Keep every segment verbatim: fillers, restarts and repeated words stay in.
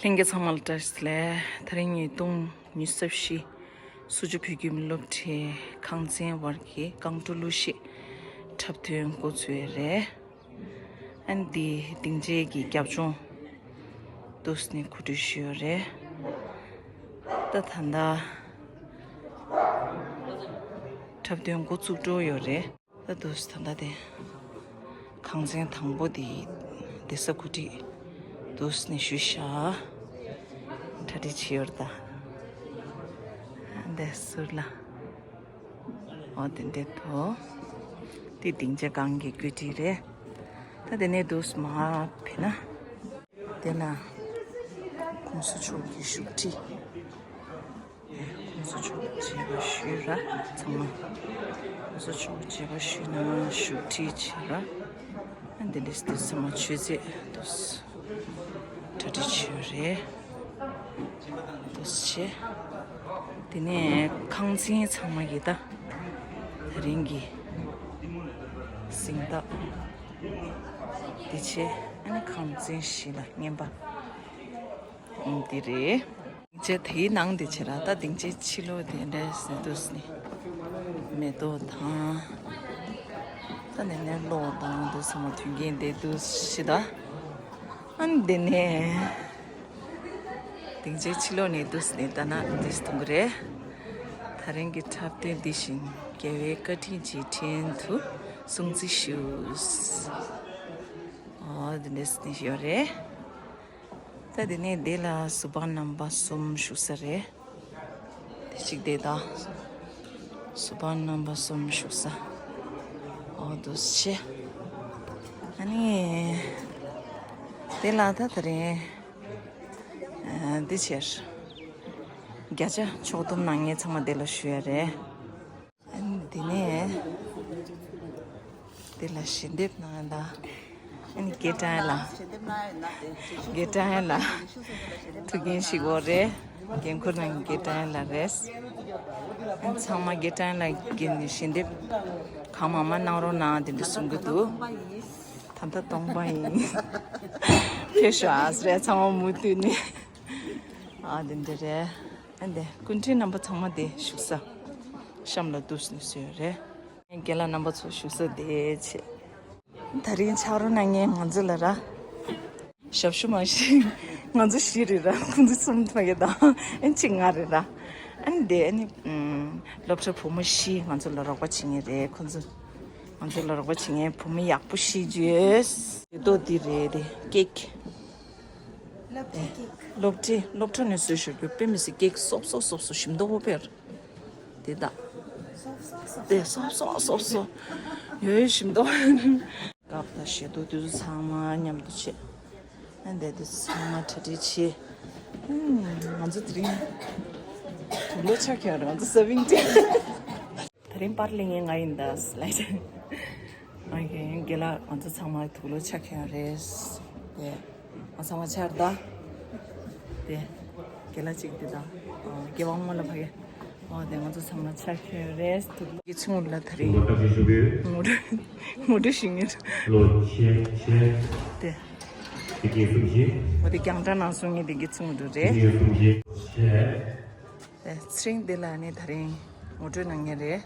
ལྷན་རྒྱས་ཚང་མ་ལ་བཀྲ་ཤིས་བདེ་ལེགས། དེ་རིང་ཉིས་སྟོང་ཉི་ཤུ་རྩ་བཞི། སུ་ཇོ་བོད་ཁྱིམ་སློབ་གྲྭའི་ཁང་ཚན་བར་གྱི་རྐང་བྲོ་གླུ་གཞས་འཁྲབ་སྟོན་འགོ་ཚུགས་ཡོད་རེད། ཨ་ནི་འདི་སྡིངས་ཆའི་གི་རྒྱབ་ལྗོངས་འདུག་སེ་ནས་གོ་སྒྲིག་ཞུས་ཡོད་རེད། ད་ད་ལྟ་འཁྲབ་སྟོན་འགོ་བཙུགས་འགྲོ་ཡོད་རེད། ད་འདུག་སེ་ད་ལྟ་དེ་ཁང་ཚན་དང་པོ་དེ་བསྡད་ས་གོ་སྒྲིག་འདུག་སེ་ནས་ཞུས་ཤག་གྲ་སྒྲིག་བྱེད་ཡོད་རེད་ད། འདི་ཟུར་ལ། འོ་དེ་འདྲ་འདུག་དེ་སྡིངས་ཆ་སྒང་གི་གོ་སྒྲིག་རེད། ད་དེ་ནས་འདུག་སེ་མར་ཕེབས་ན། དེ་ལ་གོང་ས་མཆོག་གི་བཞུགས་ཁྲི། གོང་ས་མཆོག་མཇལ་བ་ཞུས་ར་ཚང་མ། གོང་ས་མཆོག་མཇལ་བ་ཞུས་ན་བཞུགས་ཁྲི་བྱས་ར། ཨ་འདི་འདྲས་དེ་ཚང་མ་མཆོད་རྫས་འདུག་སེ་གྲ་སྒྲིག་བྱས་ཡོད་རེད། འདུག་སེ་བྱས། དེ་ནས་ཁང་ཚན་ཚང་མ་གི་ད་དེ་རིང་གི་གཟེངས་རྟགས་འདི་བྱས། ཨ་ནི་ཁང་ཚན་བཞི་ལ་རྔན་པ་འདི་རེད། སྡིངས་ཆ་དེའི་ནང་དེ་བྱས་ར། ད་སྡིངས་ཆའི་ཕྱི་ལོགས་དེ་འདྲས་སེ་འདུག་སེ་ནི་མེ་ཏོག་དང་། ད་ནས་ནས་གློག་དང་འདུག་སེ་མ་མཐུན་རྐྱེན་དེ་འདུག་སེ་ད། ཨ་ནི་དེ་ནས་སྡིངས་ཆའི་ཕྱི་ལོགས་ནས་འདུག་སེ་ནི་ད་ན་འདུག་སེ་གཏོང་གི་རེད། དེ་རིང་གི་འཁྲབ་སྟོན་འདི་བཞིན་རྒྱལ་བའི་བཀའ་དྲིན་རྗེས་དྲན་དུ་སྲུང་བརྩི་ཞུ། འོ་དེ་འདྲས་སེ་ནི་ཡོད་རེད། ད་དེ་ནས་དེ་ལ་ཟུར་པ་རྣམ་པ་གསུམ་བཞུགས་ས་རེད། དེ་གཅིག་དེ་དང་། ཟུར་པ་རྣམ་པ་གསུམ་བཞུགས་ས། འོ་འདུག་སེ་བྱས། ཨ་ནི་དེ་ལ་ད་དེ་རིང་ཨ་འདི་བྱས། བརྒྱ་ཆ་ཕྱོགས་བསྡོམས་གནང་མཁན་ཚང་མ་དེ་ལ་ཞུ་ཡ་རེད། ཨ་ནི་དེ་ནས་དེ་ལ་ཞལ་འདེབས་གནང་ཡ་ལ། ཨ་ནི་དགེ་ཀྲང་ལགས། དགེ་ཀྲང་ལགས། ཐུགས་འགན་ཞིག་འོ་རེད། འགན་འཁུར་གནང་མཁན་དགེ་ཀྲང་ལགས་རེད། ཨ་ནི་ཚང་མ་དགེ་ཀྲང་ལགས་ཀྱིས་ཞལ་འདེབས་གང་མང་མང་གནང་རོགས་གནང་དེ་འདྲ་གསུང་གི་འདུག་ད་ལྟ་སྟོང་པ་ཡིན། ཕེབས་ཤོག་ཨ་ཟེར་ཚང་མ་མུ་མཐུད་ནས། ཨ་དེ་འདྲ་རེད། ཨ་འདི་སྐུ་མགྲོན་རྣམ་པ་ཚང་མ་དེ་བཞུགས་ས་གཤམ་ལ་འདུག་སེ་ནི་བཟོས་ཡོད་རེད། རྒན་ལགས་རྣམ་པ་ཚོ་བཞུགས་ས་དེ་བྱས། དེ་རིང་ཕྱག་རོགས་གནང་མཁན་ང་ཚོ་ལ་ར། ཞབས་ཞུ་མ་ཞིག་ང་ཚོ་བཞི་རེད་ར། ཁོང་ཚོ་གསུམ་ཕ་གི་དང་ཨ་ནི་གཅིག་ང་རེད་ར། ཨ་ནི་དེ་ཨ་ནི་སློབ་གྲྭ་བུ་མོ་བཞི་ང་ཚོ་ལ་རོགས་པ་བྱེད་མཁན་རེད། ཁོང་ཚོ་ང་ཚོ་ལ་རོགས་པ་བྱེད་མཁན་བུ་མོ་ཡག་པོ་བཞི་བརྗོད། ཡོད་དོ་འདི་རེད་དེ་ཀེག་སློབ་གྲྭའི་ཀེག་སློབ་གྲྭའི་སློབ་གྲྭ་ནས་བཟོས་ཤོར་རྒྱུ་དཔེ་མི་སྲིད་ཀེག་སོབ་སོབ་སོབ་སོབ་ཞིམ་མདོག་པོ་དཔེར། དེ་དག་སོབ་སོབ་སོབ་སོབ་སོབ་སོབ་ཡོད་ཞིམ་མདོག་སྐབས་དང་ཞལ་ཏོག་དུས་ཚོད་ཚང་མ་མཉམ་དུ་བྱེད། ཨ་འདས་དུས་ཚང་མ་གྲ་སྒྲིག་བྱེད། ཨུམ། ང་ཚོ་དེ་རིང་དུག་ལོག་ཆགས་ཁྱོད་རང་ཚོ་སེ་བིང་ཊི། དེ་རིང་པར་ལེན་མཁན་ང་ཡིན་ད་ལེགས། ཨོ་ཁེ། རྒན་ལགས་ང་ཚོ་ཚང་མ་དུག་ལོག་ཆགས་ཁྱོད་རེད། དེ་ང་ཚང་མ་ཆར་ད། དེ་རྒན་ལགས་གཅིག་དེ་ད། ཨོ་རྒན་དབང་མོ་ལ་ཕ་གི། ཨོ་དེ་ང་ཚོ་ཚང་མ་ཆགས་ཁྱོད་རེད། དུག་ལོག་གི་ཆུང་ལ་དེ་རིང་ངོ་སྤྲོད་ཞུ་གི་ངོ་སྤྲོད་ཞུ་ངེས། ལོ་ཆེ་ཆེ། དེ་དེ་གའི་གསུམ་བཞི། ཨོ་དེ་རྒྱང་བསྒྲགས་ནང་སོང་ངེས་དེ་གའི་ཆུང་དུ་རེད། དེ་གའི་གསུམ་བཞི་ཆེ། ཚེ་རིང་འདི་ལ་ནི་དེ་རིང་ངོ་སྤྲོད་གནང་མཁན་རེད།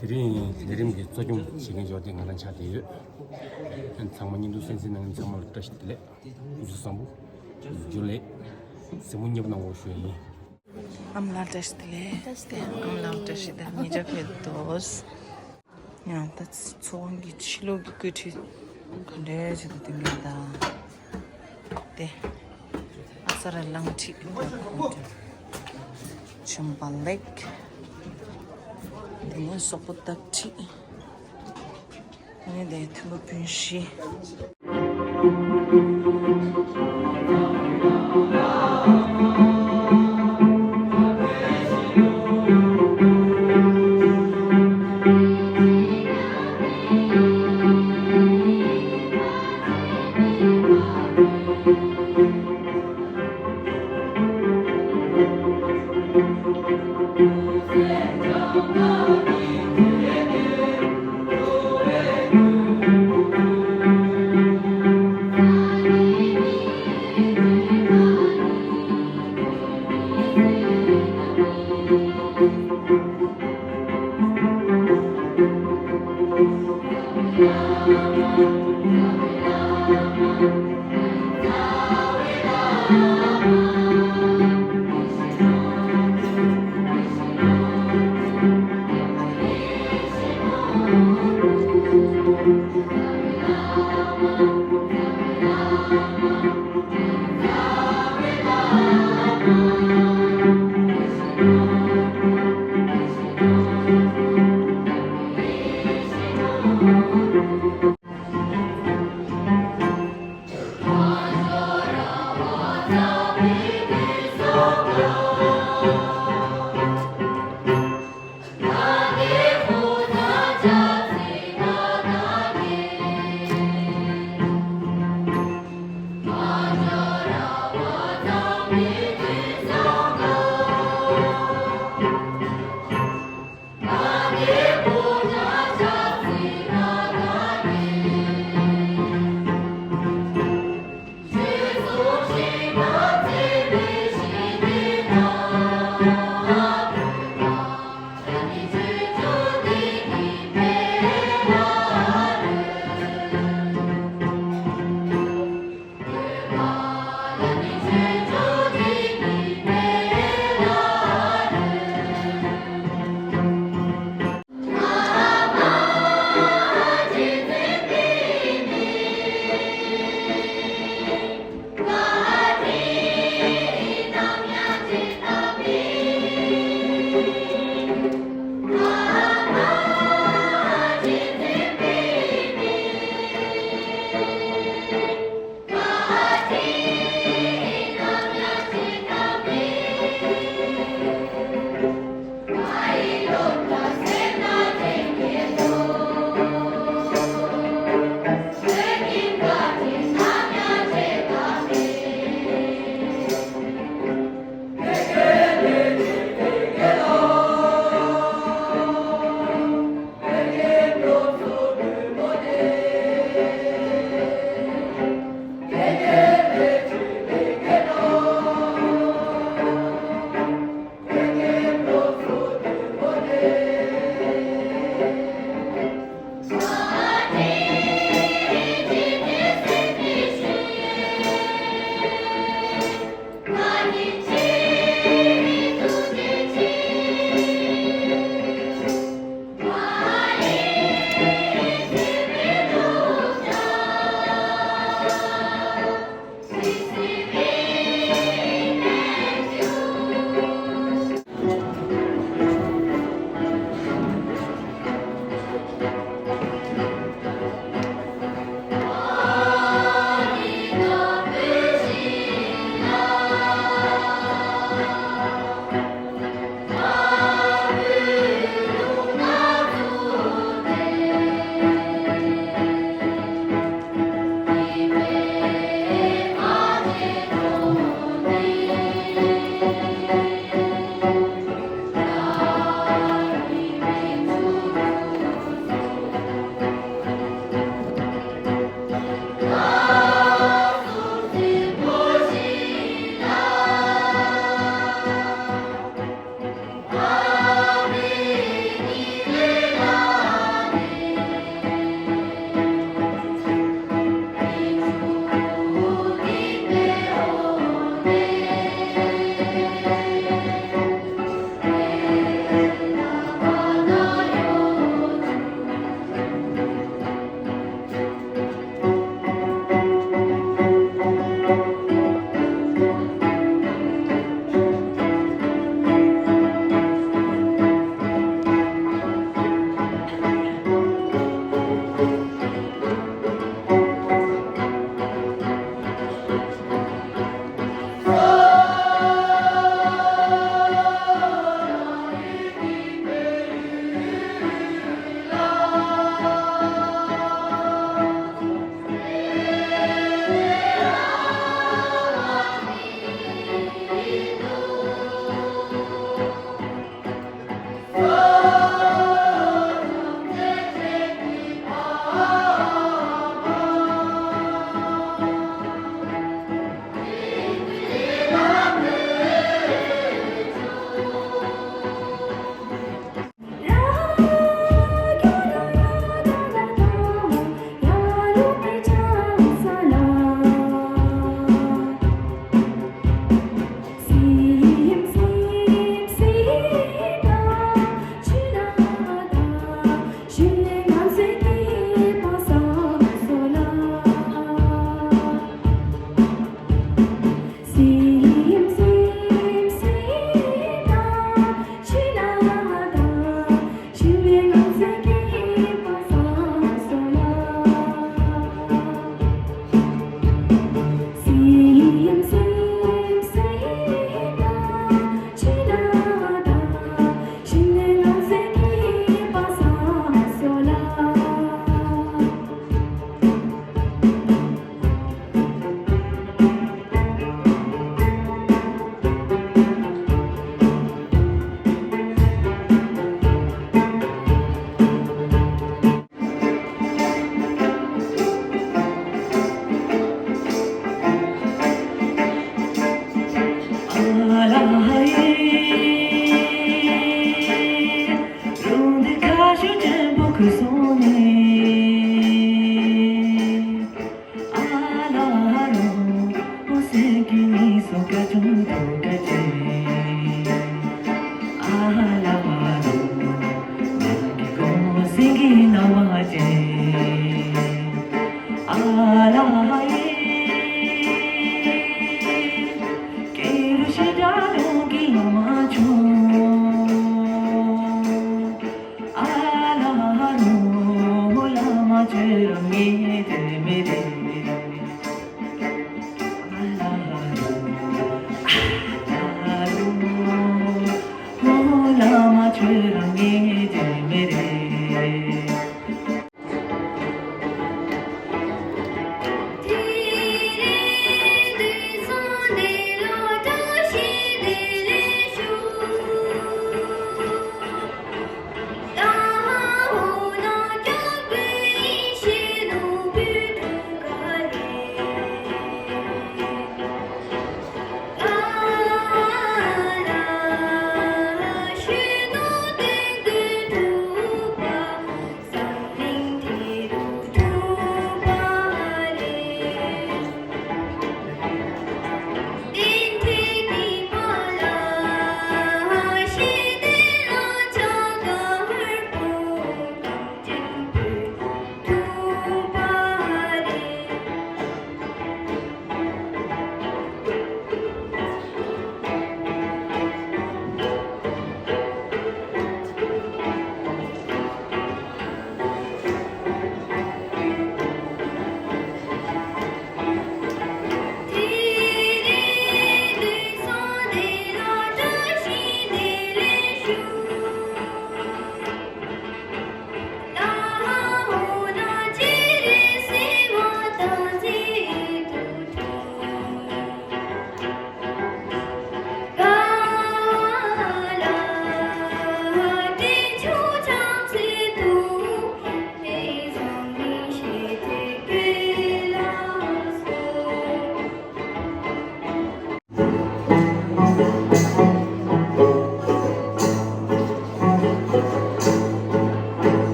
དེ་རིང་ལས་རིམ་གྱི་གཙོ་སྐྱོང་བྱེད་མཁན་འབྱོར་ལྡན་ང་རང་ཆགས་བསྡད་ཡོད། ཚང་མ་བརྙན་ཐུང་གསན་གཟིགས་གནང་མཁན་ཚང་མ་ལ་བཀྲ་ཤིས་བདེ་ལེགས། སྐུ་གཟུགས་བཟང་པོ། རྒྱུན་ལས་གཟིགས་མོ་མཉེས་པོ་གནང་རོགས་ཞུ་ཡ་ཡིན། ཨ་མ་ལགས་བཀྲ་ཤིས་བདེ་ལེགས། ཨ་མ་ལགས་བཀྲ་ཤིས་བདེ་ལེགས། ཉེ་ཆར་ཕེབས་དོ། ཡང་ད་ཚོགས་ཁང་གི་ཕྱི་ལོགས་ཀྱི་བཀོད་སྒྲིག་ག་འདྲས་བྱེད་དུ་གཏོང་གི་ཡོད་དང་། དེ་ཨ་ས་ར་གླང་ཁྲིད་བྱུང་བ་ལེགས། དེ་ནས་སོག་པོ་སྟག་ཁྲིད། དེ་ནས་དེ་མཐུན་པ་སྤུན་བཞི།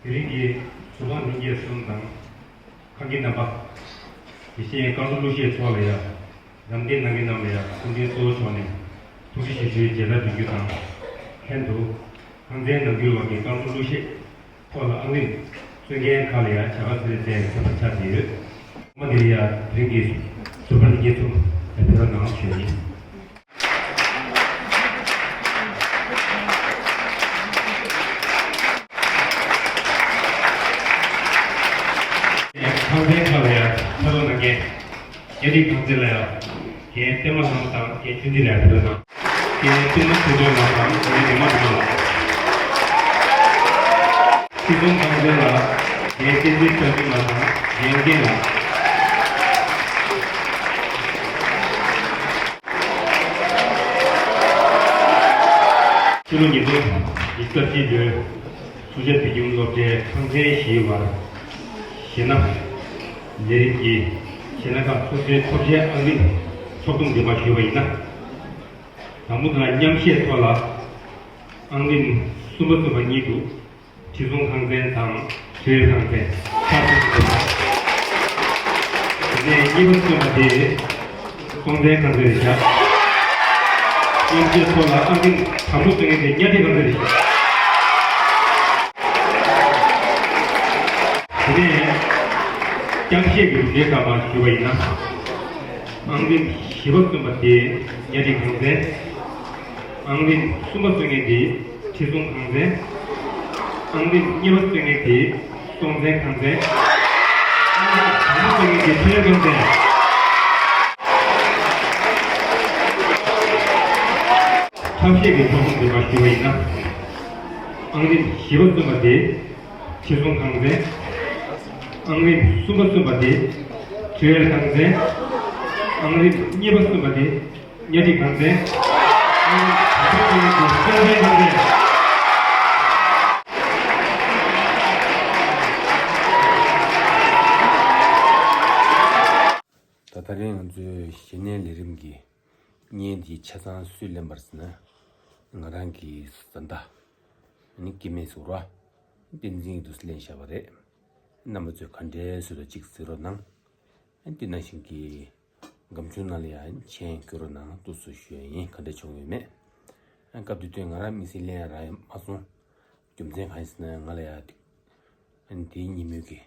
དེ་རིང་གི་ཟུར་ཁང་ལྷན་རྒྱས་གསུམ་དང་། ཁང་གི་རྣམ་པ། དེ་བཞིན་བསྐང་གསོ་གླུ་གཞས་ཚོགས་ལ་ཡ། རམ་འདེགས་གནང་མཁན་རྣམས་ལ་ཡ་སྐུ་མགྲོན་གཙོ་བོ་ཕྱོགས་ནས་ཐུགས་རྗེ་ཆེ་ཞུའི་མཇལ་དར་འབུལ་རྒྱུ་དང་། ལྷན་དུ། ཁང་ཚན་ནང་ཁུལ་བ་གི་བསྐང་གསོ་གླུ་གཞས། ཐོག་ལ་ཨང་རིམ་རྩོད་མཁན་ཁག་ལ་ཡང་བྱ་དགའ་ཚོད་ལྡན་ཐོབ་པ་ཆགས་ཀྱི་ཡོད། མ་དེ་ཡང་དེ་རིང་གི་ཟུར་པ་འདི་རྒྱལ་ཚོགས་ལ་ཕེབས་རོགས་གནང་ཞུ་ཡིན། ཁང་ཚན་ཁག་ལ་ཡང་ཕེབས་རོགས་གནང་མཁན། རྒྱ་རིགས་ཁང་ཚན་ལ་ཡང་། རྒན་པད་མ་ལྷ་མོ་དང་རྒན་ཆོས་འཛིན་ལགས་ཕེབས་གནང་། རྒན་པད་མ་ཆོས་འཛིན་ལགས་དང་རྒན་ཉི་མ་ཉི་མ་ལགས། ཁྲི་སྲོང་ཁང་ཚན་ལ་རྒན་བསྟན་འཛིན་བཀྲ་ཤིས་ལགས་དང་རྒན་རྒན་ལགས། ཕྱི་ལོ་ཉིས་སྟོང་ཉི་ཤུ་རྩ་གཅིག་ལོའི་སུ་ཇཱ་བོད་ཁྱིམ་སློབ་གྲྭའི་ཁང་ཚན་བཞིའི་བར། གཞས་སྣ་ལས་རིམ་གྱི་གཞས་སྣ་ཁག་ཚོགས་ཆེན་ཐོབ་རྒྱལ་ཨང་རིམ་ཚོགས་འདུ་འདི་མ་ཞུས་པ་ཡིན་ན། དང་པོ་དེ་ལ་མཉམ་གཞས་ཐོག་ལ་ཨང་རིམ་གསུམ་པ་གསུམ་པ་གཉིས་འདུག་ཁྲི་སྲོང་ཁང་ཚན་དང་ཁྲི་ཡོལ་ཁང་ཚན་ཆགས་ཚུལ་དུ་འདུག་དེ་ནས་གཉིས་པ་གསུམ་པ་དེ་སྲོང་བཙན་ཁང་ཚན་རེད་བཞག་མཉམ་གཞས་ཐོག་ལ་ཨང་རིམ་དང་པོ་རྩོད་མཁན་དེ་གཉའ་ཁྲི་ཁང་ཚན་རེད་བཞག་དེ་ནས་རྐྱང་གཞས་ཀྱི་རུ་འགྲེལ་སྐར་མ་ཞུས་པ་ཡིན་ན། ཨང་རིམ་བཞི་པ་གསུམ་པ་དེ་གཉའ་ཁྲི་ཁང་ཚན། ཨང་རིམ་གསུམ་པ་རྩོད་མཁན་དེ་ཁྲི་སྲོང་ཁང་ཚན། ཨང་རིམ་གཉིས་པ་རྩོད་མཁན་དེ་སྲོང་བཙན་ཁང་ཚན། ཨང་རིམ་དང་པོ་རྩོད་མཁན་དེ་ཁྲི་ཡོལ་ཁང་ཚན། ཁྲབ་གཞས་ཀྱི་ཐོག་མ་འདི་མ་ཞུས་པ་ཡིན་ན། ཨང་རིམ་བཞི་པ་གསུམ་པ་དེ་ཁྲི་སྲོང་ཁང་ཚན། ཨང་རིམ་གསུམ་པ་གསུམ་པ་དེ་ཁྲི་ཡོལ་ཁང་ཚན། ཨང་རིམ་གཉིས་པ་གསུམ་པ་དེ་གཉའ་ཁྲི་ཁང་ཚན། ཨང་རིམ་དང་པོ་གསུམ་པ་དེ་སྲོང་བཙན་ཁང་ཚན། ད་ད་རིང་ང་ཚོའི་གཞས་སྣའི་ལས་རིམ་གྱི་བརྙན་དེ་ཆ་ཚང་སུས་ལེན་པ་རེད་ཟེར་ན། ང་རང་གི་བཟའ་ཟླ། ཨ་ནི་སྐྱེ་དམན་ཟེར་བ། བསྟན་འཛིན་གྱིས་འདུག་སེ་ལེན་བཞག་པ་རེད། རྣམ་པ་ཚོས་ག་འདྲའི་བཟོས་འདུག་ཅིག་གཟིགས་རོགས་གནང་། ཨ་དེ་ནང་བཞིན་གྱི་སྒམ་ཆུང་ནང་ལ་ཡང་མཆན་བཀོད་རོགས་གནང་། འདུག་སེ་ཞུ་ཡ་ཡིན། ག་འདྲ་བྱུང་ཡོད་མེད། ཨ་སྐབས་དེ་དུས་ང་རང་དམིགས་བསལ་ལེན་ཡ་རག་མ་སོང་། རྒྱུ་མཚན་གང་ཡིན་ཟེར་ན་ང་ལ་ཡ་དེ་ཨ་ནི་དེའི་ཉིན་མོའི་གི་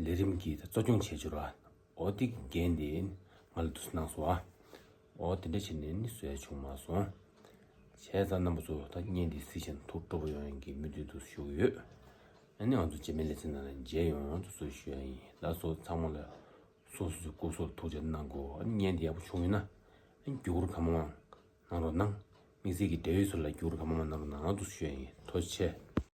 ལས་རིམ་གྱི་གཙོ་སྐྱོང་བྱས་བྱུང་ར། འོ་དེ་འགན་དེ་ང་ལ་འདུག་སེ་གནང་སོང་ཨ། འོ་དེ་འདྲ་བྱས་ནས་ནི་བཟོ་ཡ་བྱུང་མ་སོང་། བྱས་ཙང་རྣམ་པ་ཚོ་ད་བརྙན་འདི་གཟིགས་བྱས་ནས་ཐུགས་སྤྲོ་པོ་ཡོང་ཡག་གི་སྨོན་འདུན་འདུག་སེ་ཞུ་གི་ཡོད། ཨ་ནི་ང་ཚོ་རྗེས་མའི་ལེ་ཚན་ནང་ལ་མཇལ་ཡོང་། འདུག་སེ་ཞུ་ཡ་ཡིན། ལགས་སོ། ཚང་མ་ལ་སོ་སོ་སོའི་སྐུ་གཟུགས་ཐུགས་ཅག་གནང་དགོས། ཨ་ནི་བརྙན་འདི་ཡག་པོ་བྱུང་ཡོད་ན་ཨ་ནི་བརྒྱུད་སྐུར་གང་མང་མང་གནང་རོགས་གནང་། དམིགས་བསལ་གྱི་འབྲེལ་ཡོད་ཚོ་ལ་བརྒྱུད་སྐུར་གང་མང་མང་གནང་རོགས་གནང་། འདུག་སེ་ཞུ་ཡ་ཡིན། ཐུགས་རྗེ་ཆེ།